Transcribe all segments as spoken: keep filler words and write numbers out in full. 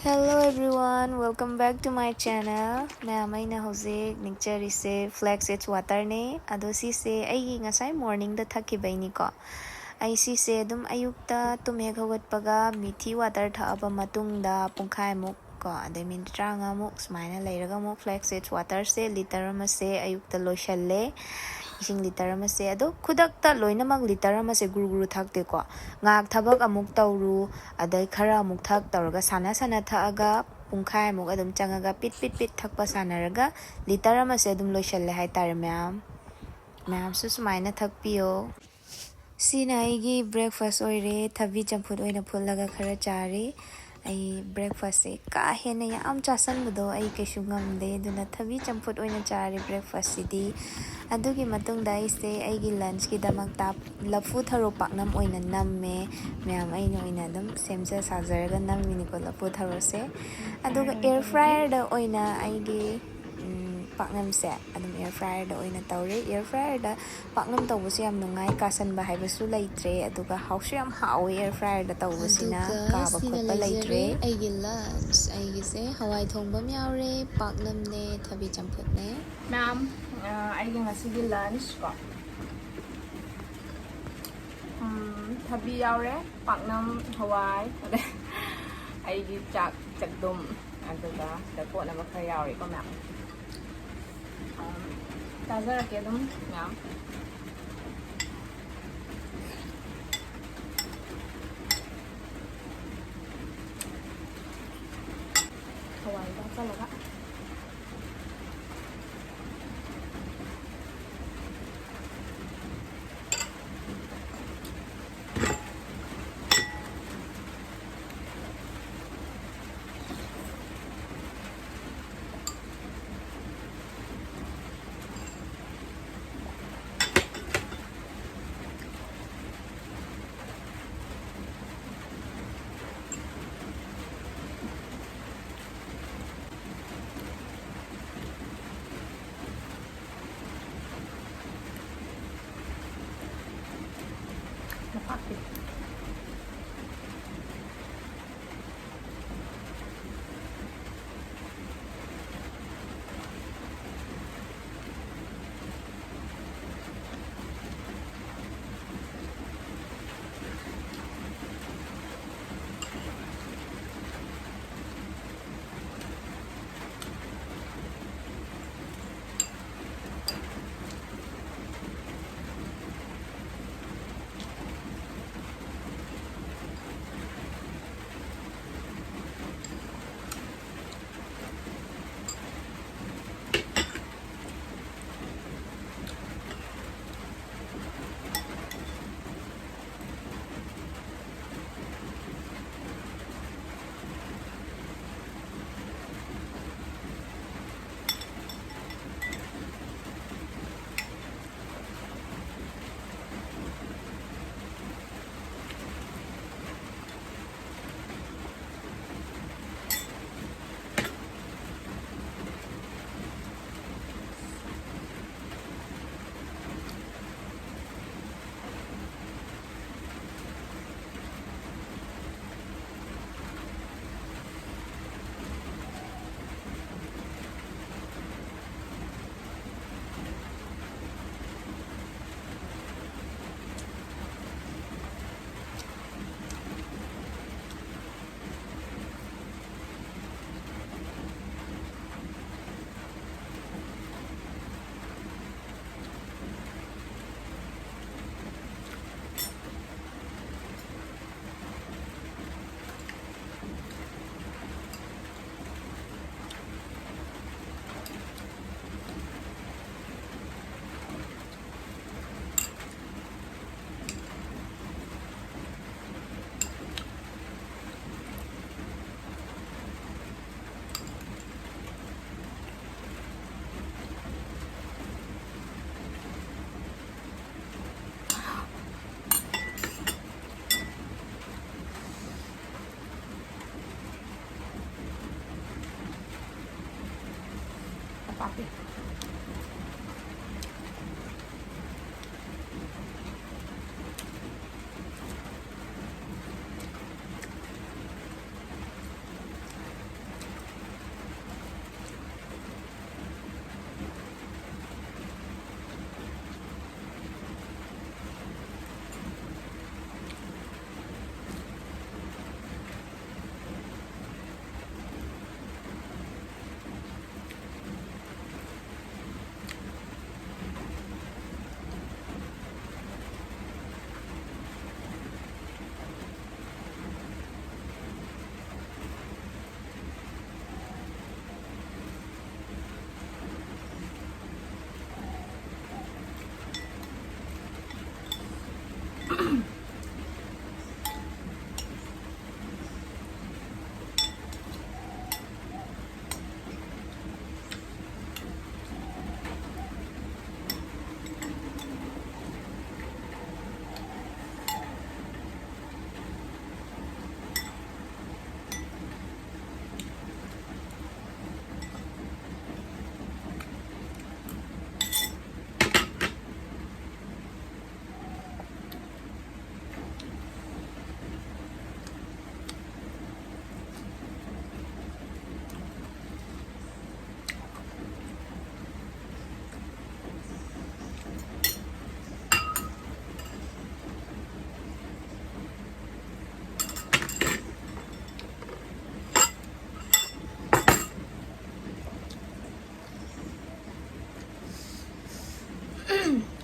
Hello everyone, welcome back to my channel. ꯃꯌꯥꯝ, ꯑꯩꯅ ꯍꯧꯖꯤꯛ ꯅꯤꯛꯆꯔꯤꯁꯦ flax seeds waterꯅꯦ꯫ ꯑꯗꯣ ꯁꯤꯁꯦ ꯑꯩꯒꯤ ꯉꯁꯥꯏ morningꯗ ꯊꯛꯈꯤꯕꯩꯅꯤꯀꯣ꯫ ꯑꯩ ꯁꯤꯁꯦ ꯑꯗꯨꯝ ꯑꯌꯨꯛꯇ ꯇꯨꯝ ꯍꯦꯛ ꯍꯧꯒꯠꯄꯒ ꯃꯤꯊꯤ water ꯊꯛꯑꯕ ꯃꯇꯨꯡꯗ ꯄꯨꯡꯈꯥꯏꯃꯨꯛ ꯀꯣ, ꯑꯗꯩ minute ꯇꯔꯥꯃꯉꯥꯃꯨꯛ ꯁꯨꯃꯥꯏꯅ ꯂꯩꯔꯒ ꯑꯃꯨꯛ flax seeds waterꯁꯦ litre ꯑꯃꯁꯦ ꯑꯌꯨꯛꯇ ꯂꯣꯏꯁꯜꯂꯦ꯫ ꯏꯁꯤꯡ litre ꯑꯃꯁꯦ꯫ ꯑꯗꯣ ꯈꯨꯗꯛꯇ ꯂꯣꯏꯅꯃꯛ litre ꯑꯃꯁꯦ ꯒꯨꯔꯨ ꯒꯨꯔꯨ ꯊꯛꯇꯦꯀꯣ꯫ ꯉꯥꯏꯍꯥꯛ ꯊꯕꯛ ꯑꯃꯨꯛ ꯇꯧꯔꯨ, ꯑꯗꯩ ꯈꯔ ꯑꯃꯨꯛ ꯊꯛ ꯇꯧꯔꯒ ꯁꯥꯟꯅ ꯁꯥꯟꯅ ꯊꯛꯑꯒ ꯄꯨꯡꯈꯥꯏꯃꯨꯛ ꯑꯗꯨꯝ ꯆꯪꯉꯒ ꯄꯤꯠ ꯄꯤꯠ ꯄꯤꯠ ꯊꯛꯄ ꯁꯥꯟꯅꯔꯒ litre ꯑꯃꯁꯦ ꯑꯗꯨꯝ ꯂꯣꯏꯁꯜꯂꯦ ꯍꯥꯏꯇꯥꯔꯦ ꯃꯌꯥꯝ꯫ ꯃꯌꯥꯝꯁꯨ ꯁꯨꯃꯥꯏꯅ ꯊꯛꯄꯤꯌꯣ꯫ ꯁꯤꯅ ꯑꯩꯒꯤ breakfast ꯑꯣꯏꯔꯦ꯫ ꯊꯕꯤ ꯆꯝꯐꯨꯠ ꯑꯣꯏꯅ ꯐꯨꯠꯂꯒ ꯈꯔ ꯆꯥꯔꯦ꯫ ꯑꯩ breakfastꯁꯦ ꯀꯥ ꯍꯦꯟꯅ ꯌꯥꯝ ꯆꯥꯁꯟꯕꯗꯣ ꯑꯩ ꯀꯩꯁꯨ ꯉꯝꯗꯦ, ꯑꯗꯨꯅ ꯊꯕꯤ ꯆꯝꯐꯨꯠ ꯑꯣꯏꯅ ꯆꯥꯔꯦ breakfastꯁꯤꯗꯤ꯫ ꯑꯗꯨꯒꯤ ꯃꯇꯨꯡꯗ ꯑꯩꯁꯦ ꯑꯩꯒꯤ lunchꯀꯤꯗꯃꯛꯇ ꯂꯐꯨ ꯊꯔꯣ ꯄꯥꯛꯅꯝ ꯑꯣꯏꯅ ꯅꯝꯃꯦ꯫ ꯃꯌꯥꯝ, ꯑꯩꯅ ꯑꯣꯏꯅ ꯑꯗꯨꯝ ꯁꯦꯝꯖ ꯁꯥꯖꯔꯒ ꯅꯝꯃꯤꯅꯤꯀꯣ ꯂꯐꯨ ꯊꯔꯣꯁꯦ꯫ ꯑꯗꯨꯒ air fryerꯗ ꯑꯣꯏꯅ ꯑꯩꯒꯤ, ꯎꯝ, ꯄꯥꯛꯅꯝꯁꯦ ꯑꯗꯨꯝ air fryerꯗ ꯑꯣꯏꯅ ꯇꯧꯔꯦ꯫ Air fryerꯗ ꯄꯥꯛꯅꯝ ꯇꯧꯕꯁꯨ ꯌꯥꯝ ꯅꯨꯡꯉꯥꯏ, ꯀꯥꯁꯟꯕ ꯍꯥꯏꯕꯁꯨ ꯂꯩꯇ꯭ꯔꯦ, ꯑꯗꯨꯒ ꯍꯥꯎꯁꯨ ꯌꯥꯝ ꯍꯥꯎꯋꯦ air fryerꯗ ꯇꯧꯕꯁꯤꯅ꯫ ꯑꯗꯨꯒ ꯀꯥꯕ ꯁꯤꯅ ꯈꯣꯠꯄ ꯂꯩꯖꯔꯦ ꯂꯩꯇ꯭ꯔꯦ꯫ ꯑꯩꯒꯤ lunch꯫ ꯑꯩꯒꯤꯁꯦ ꯍꯋꯥꯏ ꯊꯣꯡꯕ ꯑꯃ ꯌꯥꯎꯔꯦ, ꯄꯥꯛꯅꯝꯅꯦ, ꯊꯕꯤ ꯆꯝꯐꯨꯠꯅꯦ꯫ ꯃꯌꯥꯝ, ꯑ, ꯑꯩꯒꯤ ꯉꯁꯤꯒꯤ lunch ꯀꯣ, ꯎꯝ, ꯊꯕꯤ ꯌꯥꯎꯔꯦ, ꯄꯥꯛꯅꯝ, ꯍꯋꯥꯏ, ꯑꯗꯩ ꯑꯩꯒꯤ ꯆꯥꯛ, ꯆꯥꯛꯗꯨꯝ, ꯑꯗꯨꯒ ꯁꯤꯗ ꯀꯣꯠꯅꯕ ꯈꯔ ꯌꯥꯎꯔꯦꯀꯣ ꯃꯌꯥꯝ꯫ ꯆꯥꯖꯔꯛꯀꯦ ꯑꯗꯨꯝ ꯃꯌꯥꯝ꯫ ꯍꯋꯥꯏꯗꯣ ꯍꯥꯞꯆꯜꯂꯒ꯫ ꯄꯥꯛꯇꯦ꯫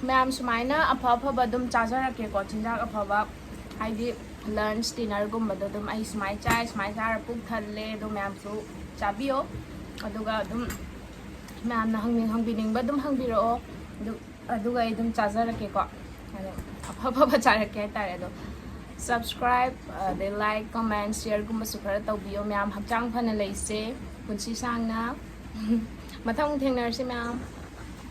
ꯃꯌꯥꯝ ꯁꯨꯃꯥꯏꯅ ꯑꯐ ꯑꯐꯕ ꯑꯗꯨꯝ ꯆꯥꯖꯔꯛꯀꯦꯀꯣ, ꯆꯤꯟꯖꯥꯛ ꯑꯐꯕ, ꯍꯥꯏꯗꯤ ꯂꯟꯁ ꯗꯤꯅꯔꯒꯨꯝꯕꯗꯣ ꯑꯗꯨꯝ ꯑꯩ ꯁꯨꯃꯥꯏꯅ ꯆꯥꯏ, ꯁꯨꯃꯥꯏꯅ ꯆꯥꯔ ꯄꯨꯛ ꯊꯜꯂꯦ, ꯑꯗꯣ ꯃꯌꯥꯝꯁꯨ ꯆꯥꯕꯤꯌꯣ꯫ ꯑꯗꯨꯒ ꯑꯗꯨꯝ ꯃꯌꯥꯝꯅ ꯍꯪꯅꯤꯡ ꯍꯪꯕꯤꯅꯤꯡꯕ ꯑꯗꯨꯝ ꯍꯪꯕꯤꯔꯛꯑꯣ꯫ ꯑꯗꯨ, ꯑꯗꯨꯒ ꯑꯩ ꯑꯗꯨꯝ ꯆꯥꯖꯔꯛꯀꯦꯀꯣ꯫ ꯑꯗꯣ ꯑꯐ ꯑꯐꯕ ꯆꯥꯔꯛꯀꯦ ꯍꯥꯏꯇꯥꯔꯦ꯫ ꯑꯗꯣ ꯁꯕꯁꯀ꯭ꯔꯥꯏꯕ, ꯑꯗꯩ ꯂꯥꯏꯛ, ꯀꯃꯦꯟ, ꯁꯤꯌꯔꯒꯨꯝꯕꯁꯨ ꯈꯔ ꯇꯧꯕꯤꯌꯣ ꯃꯌꯥꯝ꯫ ꯍꯛꯆꯥꯡ ꯐꯅ ꯂꯩꯁꯦ, ꯄꯨꯟꯁꯤ ꯁꯥꯡꯅ꯫ ꯃꯊꯪ ꯊꯦꯡꯅꯔꯁꯤ ꯃꯌꯥꯝ꯫